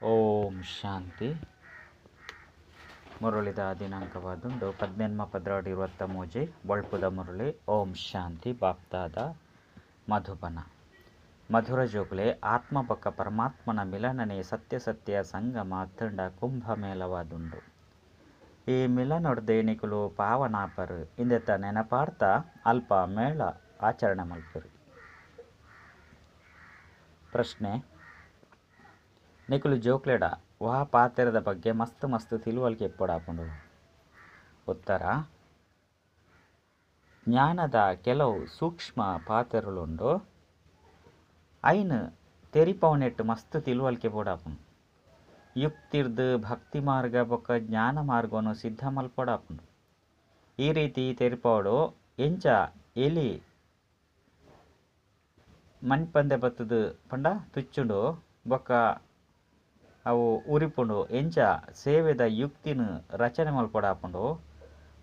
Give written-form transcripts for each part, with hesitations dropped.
ಓಂ ಶಾಂತಿ. ಮುರಳಿದ ದಿನಾಂಕವಾದುಂಡು 18 12 23 ಬೊಳ್ಪುದ ಮುರಳಿ. ಓಂ ಶಾಂತಿ. ಬಾಪ್ತಾದ ಮಧುಬನ. ಮಧುರ ಜೋಕುಲೆ, ಆತ್ಮ ಬೊಕ್ಕ ಪರಮಾತ್ಮನ ಮಿಲನನೆ ಸತ್ಯ ಸತ್ಯ ಸಂಗಮ ಅತ್ತಂಡ ಕುಂಭ ಮೇಳವಾದುಂಡು. ಈ ಮಿಲನೊಡ್ದೆ ನಿಕುಲು ಪಾವನಾಪರು ಇಂದೆತ ನೆನಪಾರ್ಥ ಅಲ್ಪ ಮೇಳ ಆಚರಣೆ ಮಲ್ಪರು. ಪ್ರಶ್ನೆ: ನಿಕುಲು ಜೋಕ್ಲೆಡ ವಾ ಪಾತೆರದ ಬಗ್ಗೆ ಮಸ್ತ್ ಮಸ್ತ್ ತಿಳುವಳಿಕೆ ಇಪ್ಪೊಡಾಪುಂಡು? ಉತ್ತರ: ಜ್ಞಾನದ ಕೆಲವು ಸೂಕ್ಷ್ಮ ಪಾತೆರಲುಂಡು, ಐನ್ ತೆರಿಪವನೆಟ್ ಮಸ್ತ್ ತಿಳುವಳಿಕೆ ಬೋಡಾಪುಂಡು. ಯುಕ್ತಿರ್ದ್ ಭಕ್ತಿ ಮಾರ್ಗ ಬೊಕ್ಕ ಜ್ಞಾನ ಮಾರ್ಗನು ಸಿದ್ಧ ಮಲ್ಪೊಡಾಪುಂಡು. ಈ ರೀತಿ ತೆರಿಪವಡು. ಎಂಚ ಎಲಿ ಮನ್ಪಂದೆ ಬತ್ತುದು ಪಂಡ ತುಚ್ಚುಂಡು ಬೊಕ್ಕ ಅವು ಉರಿಪುಂಡು, ಎಂಚ ಸೇವೆದ ಯುಕ್ತಿನ ರಚನೆ ಮಲ್ಪೊಡಾಪುಂಡು.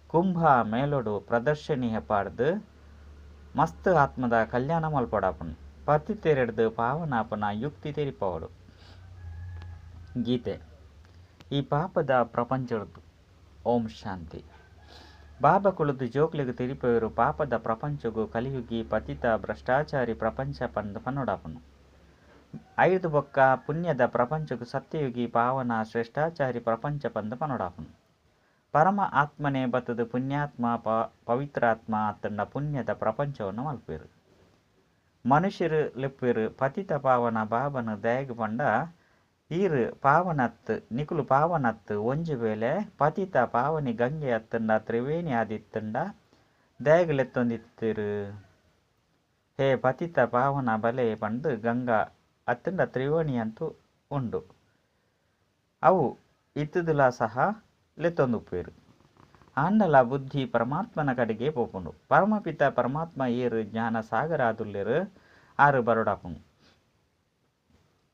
ಕುಂಭ ಮೇಲೊಡು ಪ್ರದರ್ಶನಿ ಪಾಡ್ದು ಮಸ್ತ್ ಆತ್ಮದ ಕಲ್ಯಾಣ ಮಲ್ಪೊಡಾಪುಂಡು. ಪತಿತೆರೆಡ್ದು ಪಾವನಾಪನ ಯುಕ್ತಿ ತೆರಿಪವಡು. ಗೀತೆ: ಈ ಪಾಪದ ಪ್ರಪಂಚಡ್ದು. ಓಂ ಶಾಂತಿ. ಬಾಬಾ ಕುಳುದು ಜೋಕ್ಲೆಗ್ ತೆರಿಪವರು ಪಾಪದ ಪ್ರಪಂಚಗು ಕಲಿಯುಗಿ ಪತಿತ ಭ್ರಷ್ಟಾಚಾರಿ ಪ್ರಪಂಚ ಪಂದ್ ಪನೊಡಾಪುಂಡು. ಐದು ಬೊಕ್ಕ ಪುಣ್ಯದ ಪ್ರಪಂಚಗು ಸತ್ಯಯುಗಿ ಪಾವನ ಶ್ರೇಷ್ಠಾಚಾರಿ ಪ್ರಪಂಚ ಪಂದ್ ಪನೊಡಾಪುಂಡು. ಪರಮ ಆತ್ಮನೆ ಬತ್ತದು ಪುಣ್ಯಾತ್ಮ ಪವಿತ್ರಾತ್ಮ ಅತ್ತಂಡ ಪುಣ್ಯದ ಪ್ರಪಂಚವನ್ನು ಮಲ್ಪೇರು. ಮನುಷ್ಯರು ಲೆಪ್ಪೇರು ಪತಿತ ಪಾವನ ಬಾಬನ ದಯಗ್ ಪಂಡ ಈರು ಪಾವನತ್, ನಿಕುಲು ಪಾವನತ್. ಒಂಜಿ ವೇಳೆ ಪತಿತ ಪಾವನಿ ಗಂಗೆ ಅತ್ತಂಡ ತ್ರಿವೇಣಿ ಆದಿತ್ತಂಡ ದಯಗ್ ಲೆತ್ತೊಂದಿತ್ತೀರು? ಹೇ ಪತಿತ ಪಾವನ ಬಲೆ ಪಂದು ಗಂಗಾ ಅತ್ತಂಡ ತ್ರಿವೇಣಿ ಅಂತೂ ಉಂಡು, ಅವು ಇತ್ತುದುಲಾ ಸಹ ಲೆತ್ತೊಂದುಪ್ಪೇರು. ಆಂಡಲ ಬುದ್ಧಿ ಪರಮಾತ್ಮನ ಕಡೆಗೆ ಪೋಪುಂಡು. ಪರಮಪಿತ ಪರಮಾತ್ಮ ಏರು ಜ್ಞಾನ ಸಾಗರ ಆದುಲ್ಲೇರು, ಆರು ಬರೋಡಾಪುಂಡು.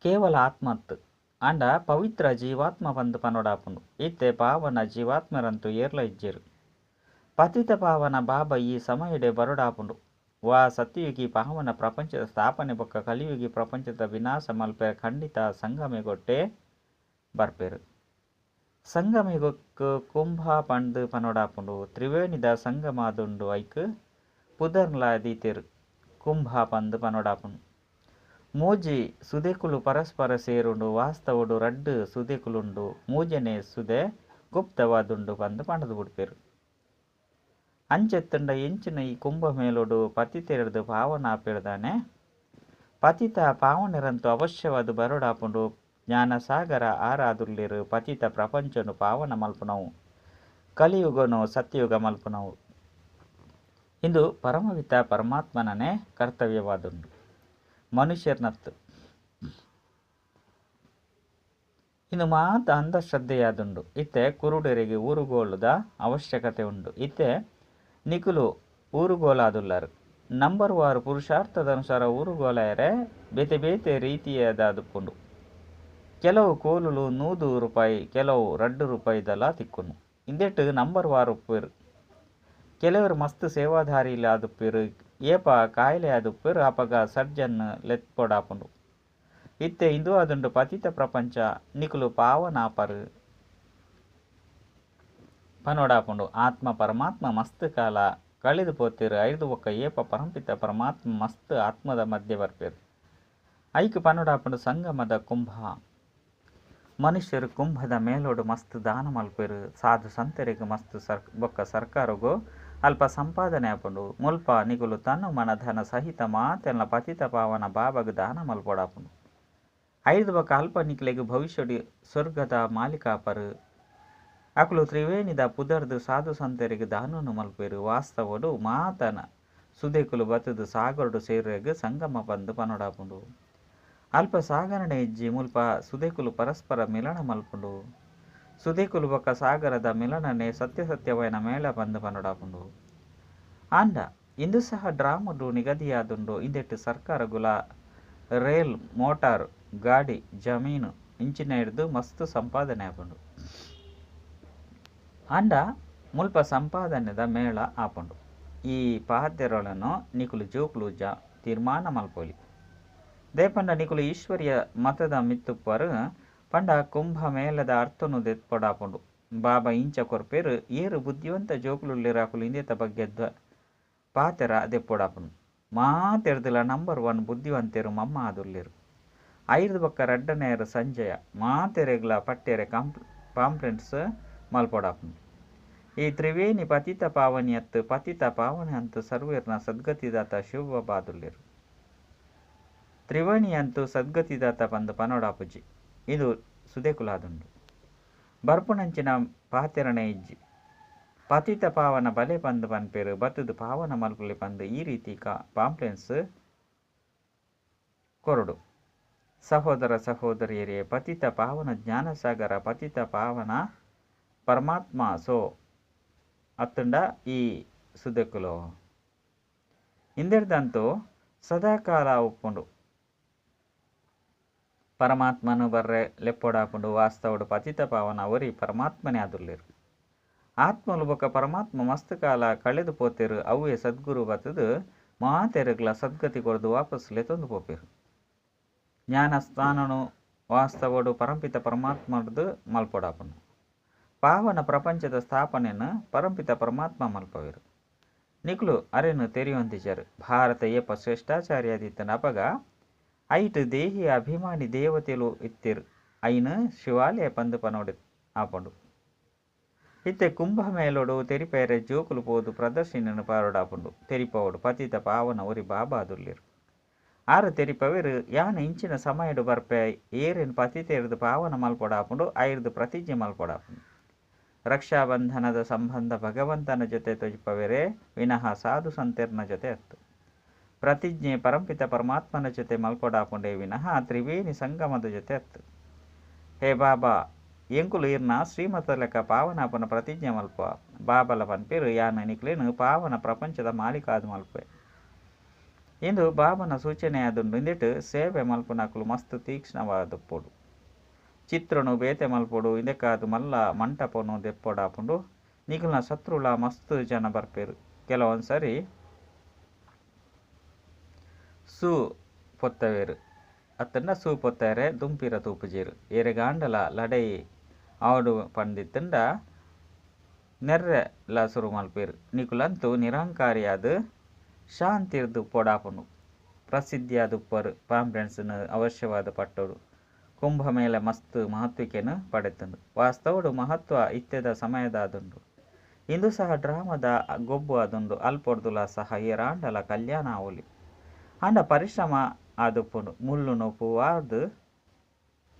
ಕೇವಲ ಆತ್ಮತ್ ಆಂಡ ಪವಿತ್ರ ಜೀವಾತ್ಮ ಪಂದು ಪನೊಡಾಪುಂಡು. ಇತ್ತೆ ಪಾವನ ಜೀವಾತ್ಮರಂತೂ ಏರ್ಲ ಇಜ್ಜೆರು. ಪತಿತ ಪಾವನ ಬಾಬಾ ಈ ಸಮಯಡೆ ಬರೋಡಾಪುಂಡು. ವಾ ಸತ್ಯಯುಗಿ ಪಾವನ ಪ್ರಪಂಚದ ಸ್ಥಾಪನೆ ಬೊಕ್ಕ ಕಲಿಯುಗಿ ಪ್ರಪಂಚದ ವಿನಾಶ ಮಲ್ಪೆ ಖಂಡಿತ ಸಂಗಮೆಗೊಟ್ಟೆ ಬರ್ಪೇರು. ಸಂಗಮೆಗೊಕ್ಕ ಕುಂಭ ಪಂದು ಪನೊಡಾಪುಂಡು. ತ್ರಿವೇಣಿದ ಸಂಗಮಾದುಂಡು, ಐಕ್ ಪುದರ್ಲ ದೀತೆರು ಕುಂಭ ಪಂದು ಪನೊಡಾಪುಂಡು. ಮೂಜಿ ಸುದೆಕುಲು ಪರಸ್ಪರ ಸೇರುಂಡು. ವಾಸ್ತವಡು ರಡ್ಡು ಸುದೆಕುಲುಂಡು, ಮೂಜನೆ ಸುದೆ ಗುಪ್ತವಾದುಂಡು ಪಂದು ಪಂಡದು ಬುಡ್ಪೇರು. ಅಂಚೆತ್ತಂಡ ಎಂಚಿನ ಈ ಕುಂಭಮೇಳೊಡು ಪತಿತೆರೆಡ್ದು ಪಾವನ ಆಪೇರ್ದಾನೆ. ಪತಿತ ಪಾವನೆರಂತೂ ಅವಶ್ಯವಾದ ಬರೋಡಾಪುಂಡು. ಜ್ಞಾನಸಾಗರ ಆರಾದುಲ್ಲೇರು. ಪತಿತ ಪ್ರಪಂಚನು ಪಾವನ ಮಲ್ಪುನವು, ಕಲಿಯುಗನು ಸತ್ಯಯುಗ ಮಲ್ಪುನವು ಇಂದು ಪರಮಪಿತ ಪರಮಾತ್ಮನನೇ ಕರ್ತವ್ಯವಾದುಂಡು, ಮನುಷ್ಯರ್ನತ್ತು. ಇನ್ನು ಮಾತ ಅಂಧಶ್ರದ್ಧೆಯಾದುಂಡು. ಇತ್ತೆ ಕುರುಡರಿಗೆ ಊರುಗೋಲುದ ಅವಶ್ಯಕತೆ ಉಂಡು. ಇತ್ತೆ ನಿಕುಲು ಊರುಗೋಲಾದುಲ್ಲರು. ನಂಬರ್ ವಾರು ಪುರುಷಾರ್ಥದ ಅನುಸಾರ ಊರುಗೋಲಾಯರೆ ಬೇತೆ ಬೇತೆ ರೀತಿಯದಾದುಪ್ಪುಂಡು. ಕೆಲವು ಕೋಲುಲು 100 ರೂಪಾಯಿ, ಕೆಲವು 2 ರೂಪಾಯಿದಲ ತಿಕ್ಕುನು. ಇಂದೆಟ್ ನಂಬರ್ ವಾರು ಉಪ್ಪೇರು. ಕೆಲವರು ಮಸ್ತ್ ಸೇವಾಧಾರಿ ಆದುಪ್ಪೇರು. ಏಪ ಕಾಯಿಲೆ ಆದುಪ್ಪೇರು, ಅಪಗ ಸರ್ಜನ್ ಲೆತ್ಪೊಡಾಪುಂಡು. ಇತ್ತೆ ಇಂದು ಆದುಂಡು ಪತಿತ ಪ್ರಪಂಚ. ನಿಕುಲು ಪಾವನಾಪರು ಪನೊಡಾಪುಂಡು. ಆತ್ಮ ಪರಮಾತ್ಮ ಮಸ್ತ್ ಕಾಲ ಕಳೆದು ಪೋತೇರು. ಐದು ಒಕ್ಕ ಏಪ ಪರಂಪಿತ ಪರಮಾತ್ಮ ಮಸ್ತ್ ಆತ್ಮದ ಮಧ್ಯೆ ಬರ್ಪೇರು. ಐಕ್ ಪನೊಡಾಪುಂಡು ಸಂಗಮದ ಕುಂಭ. ಮನುಷ್ಯರು ಕುಂಭದ ಮೇಲೋಡು ಮಸ್ತ್ ದಾನ ಮಲ್ಪೇರು. ಸಾಧು ಸಂತರಿಗೆ ಮಸ್ತ್ ಬೊಕ್ಕ ಸರ್ಕಾರಗು ಅಲ್ಪ ಸಂಪಾದನೆ ಆಪುಂಡು. ಮುಲ್ಪ ನಿಕುಲು ತನು ಮನ ಧನ ಸಹಿತ ಮಾತೆಲ್ಲ ಪತಿತ ಪಾವನ ಬಾಬಾಗ ದಾನ ಮಲ್ಪೊಡಾಪುಂಡು. ಐದು ಬೊಕ್ಕ ಅಲ್ಪ ನಿಕುಲೆಗ್ ಭವಿಷ್ಯಡು ಸ್ವರ್ಗದ ಮಾಲೀಕಾಪರು. ಅಕುಲು ತ್ರಿವೇಣಿದ ಪುದರ್ದು ಸಾಧು ಸಂತರಿಗೆ ದಾನವನ್ನು ಮಲ್ಪೇರು. ವಾಸ್ತವಡು ಮಾತನ ಸುದೆಕುಲು ಬತ್ತದು ಸಾಗರಡು ಸೇರುವೆಗ್ ಸಂಗಮ ಬಂದು ಪನೊಡಾಪುಂಡು. ಅಲ್ಪ ಸಾಗರಣೆ ಇಜ್ಜಿ, ಮುಲ್ಪ ಸುದೆಕುಲು ಪರಸ್ಪರ ಮಿಲನ ಮಲ್ಪುಂಡು. ಸುದೆಕುಲು ಬೊಕ್ಕ ಸಾಗರದ ಮಿಲನನೆ ಸತ್ಯ ಸತ್ಯವಾಯಿನ ಮೇಳ ಬಂದು ಪನೊಡಾಪುಂಡು. ಆಂಡ ಇಂದು ಸಹ ಡ್ರಾಮಡು ನಿಗದಿಯಾದುಂಡು. ಇಂದೆಟ್ಟು ಸರ್ಕಾರಗುಲ ರೈಲ್ ಮೋಟಾರ್ ಗಾಡಿ ಜಮೀನು ಇಂಚಿನ ಹಿಡ್ದು ಮಸ್ತ್ ಸಂಪಾದನೆ ಆಪುಂಡು. ಆಂಡ ಮುಲ್ಪ ಸಂಪಾದನೆದ ಮೇಳ ಆಪುಂಡು. ಈ ಪಾತೆರೊಳನು ನಿಕುಲು ಜೋಕುಲು ಜ ತೀರ್ಮಾನ ಮಲ್ಪೊಲಿ. ದೇಪಂಡ ನಿಕುಲು ಈಶ್ವರ್ಯ ಮತದ ಮಿತ್ತುಪ್ಪರು. ಪಂಡ ಕುಂಭ ಮೇಳದ ಅರ್ಥನು ದೆತ್ಪೊಡಾಪುಂಡು. ಬಾಬಾ ಇಂಚ ಕೊರ್ಪೇರು ಏರು ಬುದ್ಧಿವಂತ ಜೋಕುಲುಲ್ಲೆರ್ ಅಕುಲು ಇಂದೆತ ಬಗ್ಗೆ ಪಾತೆರ ದೆಪ್ಪೊಡಾಪುಂಡು. ಮಾತೆರ್ದಲ ನಂಬರ್ 1 ಬುದ್ಧಿವಂತೆರು ಮಮ್ಮ ಆದುಲ್ಲೆರು. ಐರ್ದ ಬೊಕ್ಕ ರಡ್ಡನೇರು ಸಂಜಯ ಮಾತೆರೆಗ್ಲ ಪಟ್ಟೆರೆ ಪಾಂಪ್ಲೆಂಟ್ಸ್ ಮಲ್ಪೊಡಾಪುಂಡು. ಈ ತ್ರಿವೇಣಿ ಪತಿತ ಪಾವನಿಯತ್ತು ಪತಿತ ಪಾವನ ಅಂತು ಸರ್ವೇರ್ನ ಸದ್ಗತಿದಾತ ಶಿವಬಾಬಾದುಲ್ಲೆರು. ತ್ರಿವೇಣಿಯಂತೂ ಸದ್ಗತಿದಾತ ಪಂದು ಪನೊಡಾಪುಜಿ. ಇದು ಸುದೆಕುಲಾದುಂಡು. ಬರ್ಪುನಂಚಿನ ಪಾತೆರಣೆ ಇಜ್ಜಿ. ಪತಿತ ಪಾವನ ಬಲೆ ಪಂದು ಪನ್ಪೇರು ಬತ್ತುದು ಪಾವನ ಮಲ್ಪುಲೆ ಪಂದು ಈ ರೀತಿ ಪಾಂಪ್ಲೆಂಟ್ಸ್ ಕೊರಡು. ಸಹೋದರ ಸಹೋದರಿಯರೇ ಪತಿತ ಪಾವನ ಜ್ಞಾನಸಾಗರ ಪತಿತ ಪಾವನ ಪರಮಾತ್ಮ ಸೋ ಅತ್ತಂಡ ಈ ಸುದೆಕುಲು ಇಂದೆರ್ದಂತೂ ಸದಾಕಾಲ ಉಪ್ಪುಂಡು. ಪರಮಾತ್ಮನು ಬರ್ರೆ ಲೆಪ್ಪೊಡಾಪುಂಡು. ವಾಸ್ತವಡು ಪತಿತ ಪಾವನ ಒರಿ ಪರಮಾತ್ಮನೇ ಆದುಲ್ಲೆರು. ಆತ್ಮಲು ಬೊಕ್ಕ ಪರಮಾತ್ಮ ಮಸ್ತ್ ಕಾಲ ಕಳೆದು ಪೋತೆರು. ಅವ್ವೇ ಸದ್ಗುರು ಬತ್ತುದು ಮಾತೆರೆಗ್ಲ ಸದ್ಗತಿ ಕೊರ್ದು ವಾಪಸ್ ಲೆತ್ತೊಂದು ಪೋಪೆರು. ಜ್ಞಾನಸ್ಥಾನನು ವಾಸ್ತವಡು ಪರಂಪಿತ ಪರಮಾತ್ಮಡ್ದು ಮಲ್ಪೊಡಾಪುಂಡು. ಪಾವನ ಪ್ರಪಂಚದ ಸ್ಥಾಪನೆಯನ್ನು ಪರಂಪಿತ ಪರಮಾತ್ಮ ಮಲ್ಪವೇರು. ನಿಕುಲು ಅರೆನು ತೆರಿಯೊಂದಿಜರು. ಭಾರತ ಏಪ ಶ್ರೇಷ್ಠಾಚಾರ್ಯಾದಿತ್ತನ ಅಪಗ ಐಟ್ ದೇಹಿ ಅಭಿಮಾನಿ ದೇವತೆಲು ಇತ್ತೆರು. ಐನು ಶಿವಾಲಯ ಪಂದು ಪನೋಡು ಆಪುಂಡು. ಇತ್ತೆ ಕುಂಭಮೇಳೊಡು ತೆರಿಪೇರೆ ಜೋಕುಲು ಪೋದು ಪ್ರದರ್ಶಿನಿಯನ್ನು ಪಾರೊಡಾಪುಂಡು. ತೆರಿಪವಡು ಪತಿತ ಪಾವನ ಒರಿ ಬಾಬಾದುಲ್ಲೆರು. ಆರು ತೆರಿಪವೇರು ಯಾನ್ ಇಂಚಿನ ಸಮಯಡು ಬರ್ಪೆ ಏರಿನ ಪತಿತೇರ್ದು ಪಾವನ ಮಲ್ಪೊಡಾಪುಂಡು ಐರ್ದು ಪ್ರತಿಜ್ಞೆ ಮಲ್ಪೊಡಾಪುಂಡು. ರಕ್ಷಾಬಂಧನದ ಸಂಬಂಧ ಭಗವಂತನ ಜೊತೆ ತೊಜಿಪವೇರೆ ವಿನಃ ಸಾಧು ಸಂತೆರ್ನ ಜೊತೆ ಅತ್ತು. ಪ್ರತಿಜ್ಞೆ ಪರಂಪಿತ ಪರಮಾತ್ಮನ ಜೊತೆ ಮಲ್ಪೊಡಾಪುಂಡೆ ವಿನಃ ತ್ರಿವೇಣಿ ಸಂಗಮದ ಜೊತೆ ಅತ್ತು. ಹೇ ಬಾಬಾ ಎಂಕುಲು ಇರ್ನ ಶ್ರೀಮತ ಲೆಕ್ಕ ಪಾವನಾಪನ ಪ್ರತಿಜ್ಞೆ ಮಲ್ಪ ಬಾಬಲ ಪನ್ಪೇರು ಯಾನ್ ನಿಕ್ಲೇನು ಪಾವನ ಪ್ರಪಂಚದ ಮಾಲೀಕಾದ ಮಲ್ಪೆ ಇಂದು ಬಾಬನ ಸೂಚನೆಯಾದುಂಡು. ಇಂದಿಟ್ಟು ಸೇವೆ ಮಲ್ಪುನಕುಲು ಮಸ್ತ್ ತೀಕ್ಷ್ಣವಾದಪ್ಪೊಡು. ಚಿತ್ರನು ಬೇತೆ ಮಲ್ಪೊಡು. ಇಂದೆಕಾದು ಮಲ್ಲ ಮಂಟಪನು ದೆಪ್ಪೊಡಾಪುಂಡು. ನಿಕುಲ್ನ ಶತ್ರುಲ ಮಸ್ತ್ ಜನ ಬರ್ಪೇರು. ಕೆಲವೊಂದ್ಸರಿ ಸೂ ಪೊತ್ತವೇರು ಅತ್ತಂಡ ಸೂ ಪೊತ್ತಾರೆ ದುಂಪಿರ ತೂಪುಜೇರು. ಏರೆಗಾಂಡಲ ಲಡೈ ಆವಡು ಪಂದಿತ್ತಂಡ ನೆರ್ರೆಲ ಸುರು ಮಲ್ಪೇರು. ನಿಕುಲಂತೂ ನಿರಂಕಾರಿಯಾದ ಶಾಂತಿರ್ದು ಪೊಡಾಪುಂಡು. ಪ್ರಸಿದ್ಧಿಯಾದ ಉಪ್ಪರು ಪಾಂಪ್ಲೆಂಟ್ಸ್ನ ಅವಶ್ಯವಾದ ಪಟ್ಟೋಡು. ಕುಂಭಮೇಳ ಮಸ್ತ್ ಮಹತ್ವಿಕೆನು ಪಡೆತುಂಡು. ವಾಸ್ತವಡು ಮಹತ್ವ ಇತ್ತೆದ ಸಮಯದಾದುಂಡು. ಇಂದು ಸಹ ಡ್ರಾಮದ ಗೊಬ್ಬು ಆದುಂಡು. ಅಲ್ಪೊರ್ದುಲ ಸಹ ಏರಾಂಡಲ ಕಲ್ಯಾಣ ಆವೊಲಿ. ಆಂಡ ಪರಿಶ್ರಮ ಆದುಪ್ಪುಂಡು. ಮುಳ್ಳುನು ಪೂವಾದ್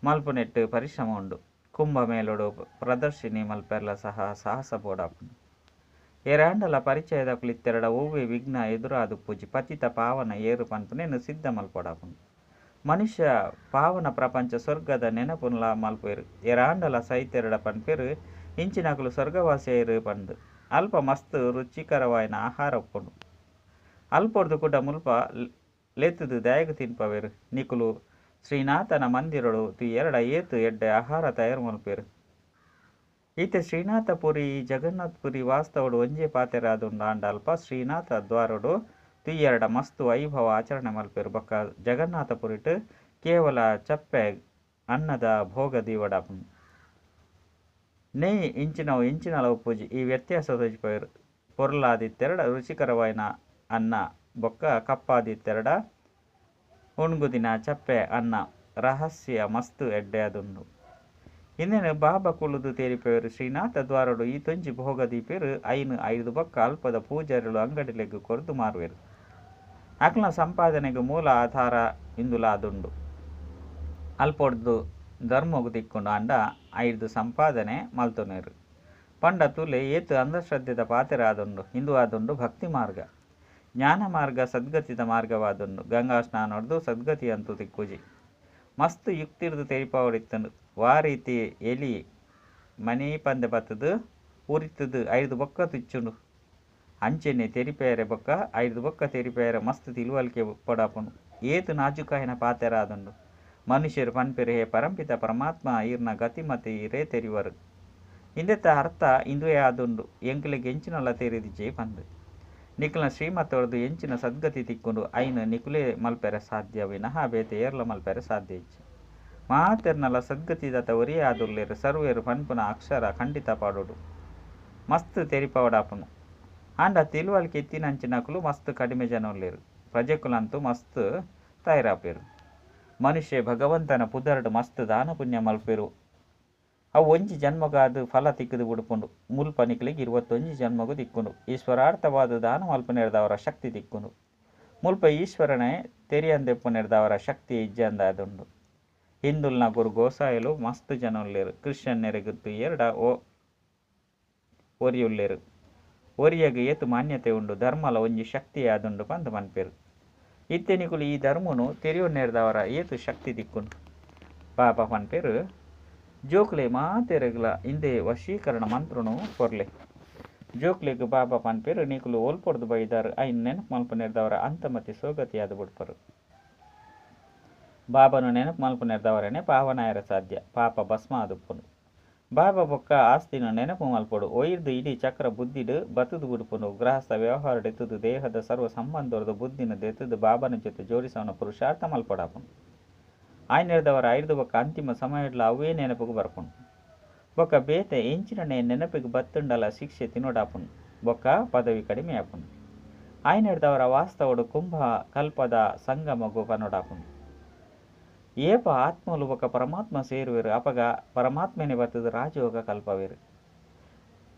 ಮಲ್ಪುನೆಟ್ಟು ಪರಿಶ್ರಮ ಉಂಡು. ಕುಂಭಮೇಳೊಡು ಪ್ರದರ್ಶಿನಿ ಮಲ್ಪೆರ್ಲ ಸಹ ಸಾಹಸ ಬೋಡಾಪುಂಡು. ಏರಾಂಡಲ ಪರಿಚಯದಕುಲು ಇತ್ತೆರಡ ಒವ್ವೆ ವಿಘ್ನ ಎದುರಾದುಪ್ಪುಜಿ. ಪತಿತ ಪಾವನ ಏರು ಪನ್ಪುನೇನು ಸಿದ್ಧ ಮಲ್ಪೊಡಾಪುಂಡು. ಮನುಷ್ಯ ಪಾವನ ಪ್ರಪಂಚ ಸ್ವರ್ಗದ ನೆನಪುನ್ಲ ಮಲ್ಪೇರು. ಏರಾಂಡಲ ಸೈತೆರಡ ಪನ್ಪೇರು ಇಂಚಿನಕುಲು ಸ್ವರ್ಗವಾಸಿಯರು ಪಂದು. ಅಲ್ಪ ಮಸ್ತ್ ರುಚಿಕರವಾಯಿನ ಆಹಾರ ಉಪ್ಪುಂಡು. ಅಲ್ಪೊರ್ದು ಕೂಡ ಮುಲ್ಪ ಲೆತ್ತುದು ದಾಯಗ ತಿನ್ಪವೇರು. ನಿಕುಲು ಶ್ರೀನಾಥನ ಮಂದಿರಡು ತುಯೆರಡ ಏತು ಎಡ್ಡೆ ಆಹಾರ ತಯಾರು ಮಲ್ಪೇರು. ಈತೆ ಶ್ರೀನಾಥಪುರಿ ಜಗನ್ನಾಥಪುರಿ ವಾಸ್ತವಡು ಒಂಜೇ ಪಾತೆರಾದುಂಡು. ಆಂಡ ಅಲ್ಪ ಶ್ರೀನಾಥ ದ್ವಾರಡು ತುಯ್ಯೆರಡ ಮಸ್ತ್ ವೈಭವ ಆಚರಣೆ ಮಲ್ಪೇರು. ಬೊಕ್ಕ ಜಗನ್ನಾಥಪುರಿಟ್ ಕೇವಲ ಚಪ್ಪೆ ಅನ್ನದ ಭೋಗ ದೀವಡಾಪುಂಡು. ನೆಯ್ ಇಂಚಿನವು ಇಂಚಿನಲ ಉಪ್ಪುಜಿ. ಈ ವ್ಯತ್ಯಾಸ ತೋಜಿಪವೇರು. ಪೊರ್ಲಾದಿತ್ತೆರಡ ರುಚಿಕರವಾಯಿನ ಅನ್ನ ಬೊಕ್ಕ ಕಪ್ಪಾದಿತ್ತೆರಡ ಉಣ್ಗುದಿನ ಚಪ್ಪೆ ಅನ್ನ ರಹಸ್ಯ ಮಸ್ತ್ ಎಡ್ಡೆ ಆದುಂಡು. ಇಂದೆನು ಬಾಬಾ ಕುಳುದು ತೇರಿಪೇರು. ಶ್ರೀನಾಥ ದ್ವಾರಡು ಈ ತೊಂಜಿ ಭೋಗ ದೀಪೇರು. ಐನು ಐದು ಬೊಕ್ಕ ಅಲ್ಪದ ಪೂಜಾರಿಲು ಅಂಗಡಿಲೆಗ್ ಕೊರ್ದು ಮಾರುವೆರು. ಅಕ್ಲ್ನ ಸಂಪಾದನೆಗೆ ಮೂಲ ಆಧಾರ ಇಂದುಲಾದುಂಡು. ಅಲ್ಪೊಡ್ದು ಧರ್ಮಗು ತಿಕ್ಕೊಂಡು ಆಂಡ ಐದು ಸಂಪಾದನೆ ಮಲ್ತೊನೇರು. ಪಂಡ ತುಲೆ ಏತು ಅಂಧಶ್ರದ್ಧೆದ ಪಾತೆರ ಆದುಂಡು. ಹಿಂದೂ ಆದುಂಡು ಭಕ್ತಿ ಮಾರ್ಗ ಜ್ಞಾನ ಮಾರ್ಗ ಸದ್ಗತಿದ ಮಾರ್ಗವಾದುಂಡು. ಗಂಗಾ ಸ್ನಾನೊಡ್ದು ಸದ್ಗತಿ ಅಂತೂ ತಿಕ್ಕುಜಿ. ಮಸ್ತ್ ಯುಕ್ತಿರ್ದು ತೆರಿಪಾವಡಿತ್ತಂಡು. ವಾ ರೀತಿ ಎಲಿ ಮನಿ ಪಂದೆ ಬತ್ತದು ಉರಿತದು ಐದು ಬೊಕ್ಕ ತುಚ್ಚುಂಡು. ಅಂಚೆನೆ ತೆರಿಪೇರೆ ಬೊಕ್ಕ ಐದು ಬೊಕ್ಕ ತೆರಿಪೇರೆ ಮಸ್ತ್ ತಿಳುವಳಿಕೆ ಪೊಡಾಪುಂಡು. ಏತು ನಾಜುಕಾಯಿನ ಪಾತೆರ ಆದುಂಡು. ಮನುಷ್ಯರು ಪನ್ಪೆರು ಹೇ ಪರಂಪಿತ ಪರಮಾತ್ಮ ಈರ್ನ ಗತಿಮತಿ ಈರೇ ತೆರಿವರು. ಇಂದೆತ ಅರ್ಥ ಇಂದುವೇ ಆದುಂಡು. ಎಂಕುಲೆಗ್ ಎಂಚಿನಲ ತೆರಿದಿಜೆ ಪಂದು. ನಿಕುಲ್ನ ಶ್ರೀಮತೊರ್ದು ಎಂಚಿನ ಸದ್ಗತಿ ತಿಕ್ಕುಂಡು ಐನು ನಿಕುಲೇ ಮಲ್ಪೆರೆ ಸಾಧ್ಯ ವಿನಃ ಬೇತೆ ಏರ್ಲ ಮಲ್ಪೆರೆ ಸಾಧ್ಯ ಇಜ್ಜಿ. ಮಾತೆರ್ನಲ ಸದ್ಗತಿದಾತ ಒರಿಯೇ ಆದುಲ್ಲೆರ್. ಸರ್ವೆರ್ ಪನ್ಪುನ ಅಕ್ಷರ ಖಂಡಿತ ಪಾಡೊಡು. ಮಸ್ತ್ ತೆರಿಪಾವೊಡಾಪುಂಡು. ಆಂಡ ತಿಳುವಳಿಕೆ ಇತ್ತಿನಂಚಿನಕುಲು ಮಸ್ತ್ ಕಡಿಮೆ ಜನ ಉಲ್ಲೆರ್. ಪ್ರಜೆಕುಲಂತೂ ಮಸ್ತ್ ತಯಾರಾಪೆರ್. ಮನುಷ್ಯೆ ಭಗವಂತನ ಪುದರ್ಡ್ ಮಸ್ತ್ ದಾನ ಪುಣ್ಯ ಮಲ್ಪೆರು. ಅವು ಒಂಜಿ ಜನ್ಮಗಾದ್ ಫಲ ತಿಕ್ಕುದು ಬುಡುಪುಂಡು. ಮುಲ್ಪ ನಿಕ್ಲೆಗ್ 21 ಜನ್ಮಗ್ ತಿಕ್ಕುಂಡು. ಈಶ್ವರಾರ್ಥವಾದ ದಾನ ಮಲ್ಪುನೆರ್ದಾವರ ಶಕ್ತಿ ತಿಕ್ಕುಂಡು. ಮುಲ್ಪ ಈಶ್ವರನೇ ತೆರಿಯಂದೆಪ್ಪುನೆರ್ದಾವರ ಶಕ್ತಿ ಇಜ್ಜಂದಾದುಂಡು. ಹಿಂದುಲ್ನ ಗುರು ಗೋಸಾಯಿಲು ಮಸ್ತ್ ಜನ ಉಲ್ಲೆರ್. ಕ್ರಿಶ್ಚಿಯನ್ನೆರೆಗ್ ತೂಯೆರ್ಡ ಒರಿ ಉಲ್ಲೆರ್. ಒರಿಯಗ್ ಏತ್ ಮಾನ್ಯತೆ ಉಂಡು. ಧರ್ಮಲ ಒಂಜಿ ಶಕ್ತಿಯಾದುಂಡು ಪಂದ್ ಪನ್ಪೆರ್. ಇತ್ತೆ ನಿಕುಲು ಈ ಧರ್ಮನು ತೆರಿಯೊನ್ನೆರ್ದಾವರ ಏತ್ ಶಕ್ತಿ ತಿಕ್ಕುಂಡು. ಬಾಬಾ ಪನ್ಪೆರ್ ಜೋಕ್ಲೆ ಮಾತೆರೆಗ್ಲ ಇಂದೇ ವಶೀಕರಣ ಮಂತ್ರನು ಕೊರ್ಲೆ. ಜೋಕ್ಲೆಗ್ ಬಾಬಾ ಪನ್ಪೆರ್ ನಿಕುಲು ಒಲ್ಪೊರ್ದು ಬೈದಾರ್ ಐನ್ ನೆನಪು ಮಲ್ಪುನೆರ್ದಾವರ ಅಂತಮತಿ ಸೋಗತಿಯಾದ್ ಬುಡ್ಪರು. ಬಾಬಾನು ನೆನಪು ಮಲ್ಪುನೆರ್ದಾವರನೇ ಪಾವನಾಯರ ಸಾಧ್ಯ. ಪಾಪ ಭಸ್ಮ ಆದುಪ್ಪುಂಡು. ಬಾಬಾ ಬೊಕ್ಕ ಆಸ್ತಿನ ನೆನಪು ಮಲ್ಪೊಡು. ಒಯ್ದು ಇಡೀ ಚಕ್ರ ಬುದ್ಧಿಡ್ ಬತ್ತುದು ಬುಡ್ಪುಂಡು. ಗೃಹಸ್ಥ ವ್ಯವಹಾರ ಎತ್ತುದು ದೇಹದ ಸರ್ವ ಸಂಬಂಧದ ಬುದ್ಧಿನ ದೆತ್ತುದು ಬಾಬಾನ ಜೊತೆ ಜೋಡಿಸವನ ಪುರುಷಾರ್ಥ ಮಲ್ಪೊಡಾಪುಂಡು. ಆಯ್ನೆರ್ದವರ ಐರ್ದು ಬೊಕ್ಕ ಅಂತಿಮ ಸಮಯಡ್ಲ ಅವೇ ನೆನಪುಗು ಬರ್ಪುಂಡು. ಬೊಕ್ಕ ಬೇತೆ ಎಂಚಿನನೇ ನೆನಪಿಗೆ ಬತ್ತುಂಡಲ ಶಿಕ್ಷೆ ತಿನ್ನೋಡಾಪುಂಡು. ಬೊಕ್ಕ ಪದವಿ ಕಡಿಮೆ ಆಪುಂಡು. ಆಯ್ನೆರ್ದವರ ವಾಸ್ತವಡು ಕುಂಭ ಕಲ್ಪದ ಸಂಗಮಗು ಪನೊಡಾಪುಂಡು. ಏಪ ಆತ್ಮಲು ಬೊಕ್ಕ ಪರಮಾತ್ಮ ಸೇರುವೆರು ಅಪಗ ಪರಮಾತ್ಮನೆ ಬತ್ತದ ರಾಜಯೋಗ ಕಲ್ಪವೇರು.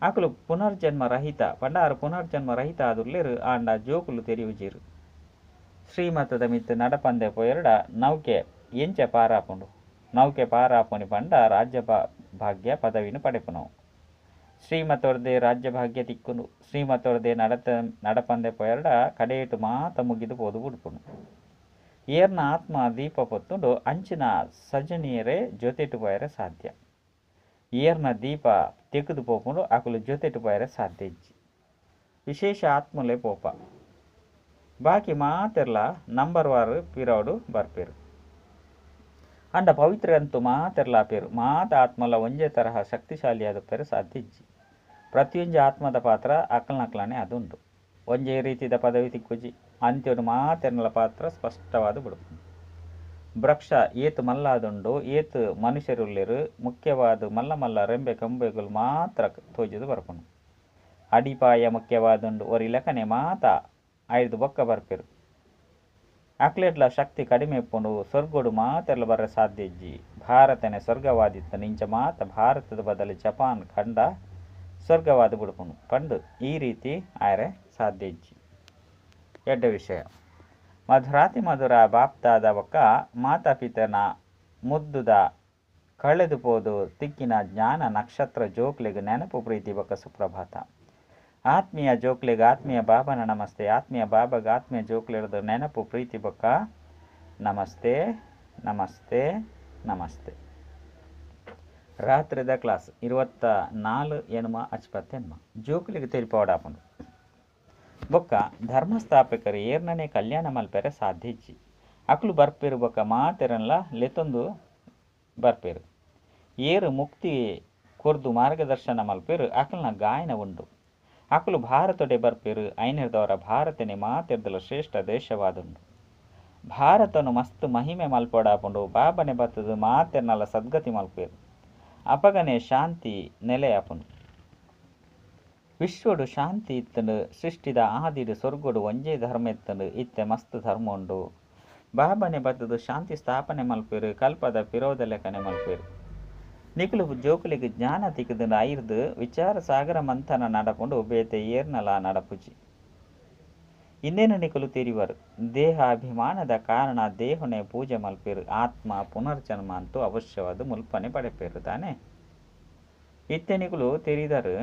ಅಕುಲು ಪುನರ್ಜನ್ಮ ರಹಿತ ಪಂಡಾರು ಪುನರ್ಜನ್ಮ ರಹಿತ ಆದುಲ್ಲೆರು ಆಂಡ ಜೋಕುಲು ತೆರಿಯುಜೆರು. ಶ್ರೀಮತದ ಮಿತ್ತ್ ನಡಪಂದೆ ಪೋಯೆರ್ಡ ನೌಕೆ ಎಂಚ ಪಾರಾಪುಂಡು. ನೌಕೆ ಪಾರಾಪುನಿ ಪಂಡ ರಾಜ್ಯ ಭಾಗ್ಯ ಪದವಿನ ಪಡೆಪುನವು. ಶ್ರೀಮತೊರ್ದೆ ರಾಜ್ಯ ಭಾಗ್ಯ ತಿಕ್ಕುಂಡು. ಶ್ರೀಮತೊರ್ದೆ ನಡಪಂದೆ ಪೋಯೆರ್ಡ ಕಡೇಟು ಮಾತ ಮುಗಿದು ಪೋದು ಬುಡ್ಪುಂಡು. ಏರ್ನ ಆತ್ಮ ದೀಪ ಪೊತ್ತುಂಡು ಅಂಚಿನ ಸಜನಿಯರೇ ಜೊತೆಟು ಪೋಯರೆ ಸಾಧ್ಯ. ಏರ್ನ ದೀಪ ತೆಗೆದು ಪೋಪುಂಡು ಅಕುಲು ಜೊತೆಟು ಪೋಯರೆ ಸಾಧ್ಯ ಇಜ್ಜಿ. ವಿಶೇಷ ಆತ್ಮಲೇ ಪೋಪ. ಬಾಕಿ ಮಾತೆರ್ಲ ನಂಬರ್ ವಾರು ಪಿರವುಡು ಬರ್ಪೆರು. ಅಂಡ ಪವಿತ್ರ ಅಂತೂ ಮಾತೆರ್ಲ ಆಪೆರು. ಮಾತ ಆತ್ಮಲ ಒಂಜೇ ತರಹ ಶಕ್ತಿಶಾಲಿಯಾದುಪ್ಪೆರೆ ಸಾಧ್ಯ ಇಜ್ಜಿ. ಪ್ರತಿಯೊಂಜಿ ಆತ್ಮದ ಪಾತ್ರ ಅಕ್ಲನಕ್ಲನೆ ಅದುಂಡು. ಒಂಜೇ ರೀತಿದ ಪದವಿ ತಿಕ್ಕುಜಿ. ಅಂತ್ಯಡು ಮಾತೆರ್ನಲ ಪಾತ್ರ ಸ್ಪಷ್ಟವಾದ ಬಿಡುಪುಂಡು. ವೃಕ್ಷ ಏತ್ ಮಲ್ಲಾದುಂಡು ಏತ್ ಮನುಷ್ಯರುಲ್ಲೆರು ಮುಖ್ಯವಾದ ಮಲ್ಲ ಮಲ್ಲ ರೆಂಬೆ ಕಂಬೆಗಳು ಮಾತ್ರ ತೋಜುದು ಬರ್ಪುಂಡು. ಅಡಿಪಾಯ ಮುಖ್ಯವಾದುಂಡು. ಒರಿ ಲೆಕ್ಕನೆ ಮಾತ ಐರ್ದು ಬೊಕ್ಕ ಬರ್ಪೆರು. ಅಕ್ಲೆಡ್ಲ ಶಕ್ತಿ ಕಡಿಮೆ ಇಪ್ಪುಂಡು. ಸ್ವರ್ಗೋಡು ಮಾತೆರ್ಲ ಬರ್ರೆ ಸಾಧ್ಯ ಇಜ್ಜಿ. ಭಾರತನೇ ಸ್ವರ್ಗವಾದಿತ್ತು ಇಂಚ ಮಾತ ಭಾರತದ ಬದಲು ಜಪಾನ್ ಖಂಡ ಸ್ವರ್ಗವಾದ ಬಿಡುಪುಂಡು ಪಂಡು ಈ ರೀತಿ ಆಯರೆ ಸಾಧ್ಯ ಇಜ್ಜಿ. ಎಡ್ಡೆ ವಿಷಯ. ಮಧುರಾತಿ ಮಧುರ ಬಾಪ್ತಾದ ಬೊಕ್ಕ ಮಾತಾ ಪಿತನ ಮುದ್ದುದ ಕಳೆದು ಪೋದು ತಿಕ್ಕಿನ ಜ್ಞಾನ ನಕ್ಷತ್ರ ಜೋಕ್ಲೆಗ್ ನೆನಪು ಪ್ರೀತಿ ಬೊಕ್ಕ ಸುಪ್ರಭಾತ. ಆತ್ಮೀಯ ಜೋಕ್ಲೆಗ್ ಆತ್ಮೀಯ ಬಾಬನ ನಮಸ್ತೆ. ಆತ್ಮೀಯ ಬಾಬಾಗ ಆತ್ಮೀಯ ಜೋಕ್ಲೆರ್ದು ನೆನಪು ಪ್ರೀತಿ ಬೊಕ್ಕ ನಮಸ್ತೆ ನಮಸ್ತೆ ನಮಸ್ತೆ. ರಾತ್ರಿದ ಕ್ಲಾಸ್ 24 ಎನ್ಮ ಅಚ್ಪತ್ತೆನ್ಮ ಜೋಕ್ಲೆಗ್ ತೆರಿಪಾವಡಾಪುಂಡು. ಬೊಕ್ಕ ಧರ್ಮಸ್ಥಾಪಕರು ಏರ್ನನೇ ಕಲ್ಯಾಣ ಮಲ್ಪೆರೆ ಸಾಧ್ಯ ಇಜ್ಜಿ. ಅಕುಲು ಬರ್ಪೆರು ಬೊಕ್ಕ ಮಾತೆರನ್ಲ ಲೆತ್ತೊಂದು ಬರ್ಪೆರು. ಏರು ಮುಕ್ತಿ ಕೊರ್ದು ಮಾರ್ಗದರ್ಶನ ಮಲ್ಪೆರು ಅಕಲ್ನ ಗಾಯನ ಉಂಡು. ಅಕುಲು ಭಾರತೊಡೆ ಬರ್ಪೆರು. ಐನೆರ್ದವರ ಭಾರತನೇ ಮಾತೆರ್ದಲ ಶ್ರೇಷ್ಠ ದೇಶವಾದುಂಡು. ಭಾರತನು ಮಸ್ತ್ ಮಹಿಮೆ ಮಲ್ಪೊಡಾಪುಂಡು. ಬಾಬನೆ ಬತ್ತದ ಮಾತೆರ್ನಲ ಸದ್ಗತಿ ಮಲ್ಪೆರು. ಅಪಗನೆ ಶಾಂತಿ ನೆಲೆಯಾಪುಂಡು. ವಿಶ್ವಡು ಶಾಂತಿ ಇತ್ತುಂಡು. ಸೃಷ್ಟಿದ ಆದಿಡು ಸ್ವರ್ಗೋಡು ಒಂಜೇ ಧರ್ಮ ಇತ್ತುಂಡು. ಇತ್ತೆ ಮಸ್ತ್ ಧರ್ಮ ಉಂಡು. ಬಾಬನೆ ಬತ್ತದ ಶಾಂತಿ ಸ್ಥಾಪನೆ ಮಲ್ಪೆರು. ಕಲ್ಪದ ಪಿರೋದ ಲೆಕ್ಕನೆ ಮಲ್ಪೆರು. ನಿಕುಲು ಜೋಕುಲೆಗ್ ಜ್ಞಾನ ತಿಕ್ಕುದುಂಡು. ಐರ್ದು ವಿಚಾರ ಸಾಗರ ಮಂಥನ ನಡಪುಂಡು. ಬೇತೆ ಏರ್ನಲ ನಡಪುಜಿ. ಇಂದೇನು ನಿಕುಲು ತೆರಿವರು. ದೇಹ ಅಭಿಮಾನದ ಕಾರಣ ದೇಹನೇ ಪೂಜೆ ಮಲ್ಪೆರು. ಆತ್ಮ ಪುನರ್ಜನ್ಮ ಅಂತೂ ಅವಶ್ಯವಾದ ಮುಲ್ಪನೆ ಪಡೆಪೆರು ತಾನೆ. ಇತ್ತೆ ನಿಕುಲು ತೆರಿದರು.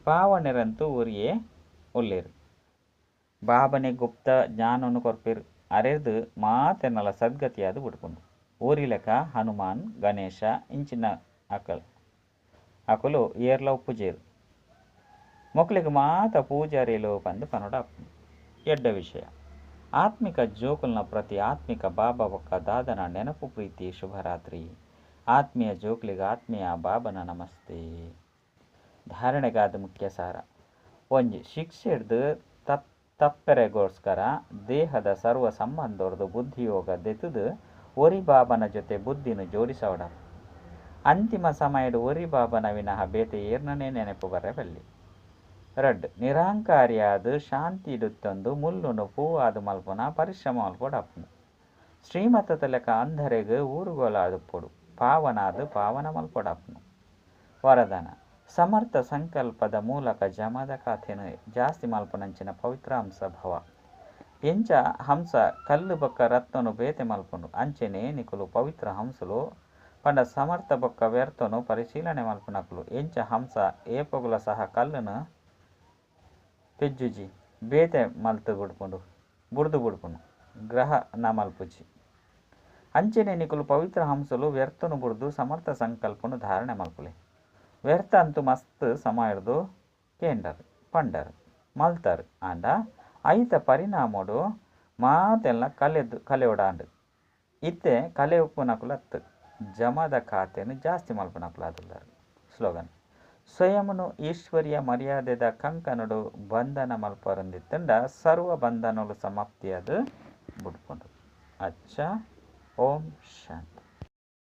ಪಾವನೆರಂತೂ ಒರಿಯೇ ಉಲ್ಲೇರು. ಬಾಬನೆ ಗುಪ್ತ ಜ್ಞಾನವನ್ನು ಕೊರ್ಪೆರು. ಅರೆರ್ದು ಮಾತೆರ್ನಲ ಸದ್ಗತಿಯಾದ ಬಿಡ್ಪುಂಡು. ಊರಿಲೆಕ್ಕ ಹನುಮಾನ್ ಗಣೇಶ ಇಂಚಿನ ಅಕುಲು ಏರ್ಲ ಉಪ್ಪುಜೇರು. ಮೊಕ್ಲೆಗ್ ಮಾತ ಪೂಜಾರಿಲು ಪಂದ್ ಪನೊಡಾಪುಂಡು. ಎಡ್ಡೆ ವಿಷಯ. ಆತ್ಮಿಕ ಜೋಕುಲ್ನ ಪ್ರತಿ ಆತ್ಮಿಕ ಬಾಬಾ ಬೊಕ್ಕ ದಾದನ ನೆನಪು ಪ್ರೀತಿ ಶುಭರಾತ್ರಿ. ಆತ್ಮೀಯ ಜೋಕ್ಲೆಗ್ ಆತ್ಮೀಯ ಬಾಬನ ನಮಸ್ತೆ. ಧಾರಣೆಗಾದ ಮುಖ್ಯ ಸಾರ. ಒಂಜಿ ಶಿಕ್ಷೆಡ್ದು ತಪ್ಪೆರೆಗೋಸ್ಕರ ದೇಹದ ಸರ್ವ ಸಂಬಂಧೊರ್ದು ಬುದ್ಧಿಯೋಗ ದೆತ್ತುದು ಒರಿ ಬಾಬನ ಜೊತೆ ಬುದ್ಧಿನ್ ಜೋಡಿಸಾವೊಡಾಪುಂಡು. ಅಂತಿಮ ಸಮಯಡ್ ಒರಿ ಬಾಬನ ವಿನಃ ಬೇತೆ ಏರ್ನನೇ ನೆನಪು ಬರ ಬಲ್ಲಿ. ರಡ್ಡ್ ನಿರಾಂಕಾರಿಯಾದ್ ಶಾಂತಿಡುತ್ತೊಂದು ಮುಲ್ಲುನು ಪೂವಾದ್ ಮಲ್ಪುನ ಪರಿಶ್ರಮ ಮಲ್ಪೊಡಾಪುಂಡು. ಶ್ರೀಮತದ ಲೆಕ್ಕ ಅಂಧರೆಗ್ ಊರುಗೋಲಾದುಪ್ಪೊಡು. ಪಾವನಾದ್ ಪಾವನ ಮಲ್ಪೊಡಾಪುಂಡು. ವರದಾನ, ಸಮರ್ಥ ಸಂಕಲ್ಪದ ಮೂಲಕ ಜಮದ ಖಾತೆನ್ ಜಾಸ್ತಿ ಮಲ್ಪುನಂಚಿನ ಪವಿತ್ರ ಹಂಸ ಭವ. ಎಂಚ ಹಂಸ ಕಲ್ಲು ಬೊಕ್ಕ ರತ್ನನು ಬೇತೆ ಮಲ್ಪುಂಡು ಅಂಚೆನೆ ನಿಕುಲು ಪವಿತ್ರ ಹಂಸಲು ಪಂಡ ಸಮರ್ಥ ಬೊಕ್ಕ ವ್ಯರ್ಥನು ಪರಿಶೀಲನೆ ಮಲ್ಪುನಕುಲು. ಎಂಚ ಹಂಸ ಏಪೊಗುಲ ಸಹ ಕಲ್ಲುನು ಪೆಜ್ಜುಜಿ ಬೇತೆ ಮಲ್ತು ಬುಡ್ಪುಂಡು ಬುಡ್ದು ಬುಡ್ಪುಂಡು ಗ್ರಹಣ ಮಲ್ಪುಜಿ. ಅಂಚೆನೆ ನಿಕುಲು ಪವಿತ್ರ ಹಂಸಲು ವ್ಯರ್ಥನು ಬುಡ್ದು ಸಮರ್ಥ ಸಂಕಲ್ಪನು ಧಾರಣೆ ಮಲ್ಪುಲೆ. ವ್ಯರ್ಥ ಅಂತೂ ಮಸ್ತ್ ಸಮಯರ್ದು ಕೇಂಡರ್ ಪಂಡರ್ ಮಲ್ತರ್ ಆಂಡ ಐತ ಪರಿಣಾಮಡು ಮಾತೆಲ್ಲ ಕಲೆದು ಕಲೆಯೊಡಾಂಡ್. ಇತ್ತೆ ಕಲೆ ಉಪ್ಪುನಕುಲತ್ತು ಜಮದ ಖಾತೆನು ಜಾಸ್ತಿ ಮಲ್ಪುನಕುಲಾದುಲ್ಲರ್. ಸ್ಲೋಗನ್ ಸ್ವಯಂನು ಈಶ್ವರ್ಯ ಮರ್ಯಾದೆದ ಕಂಕನಡು ಬಂಧನ ಮಲ್ಪರಂದಿತ್ತಂಡ ಸರ್ವ ಬಂಧನಗಳು ಸಮಾಪ್ತಿಯಾದ ಬುಡ್ಪುಂಡು. ಅಚ್ಚ ಓಂ ಶಾಂತಿ.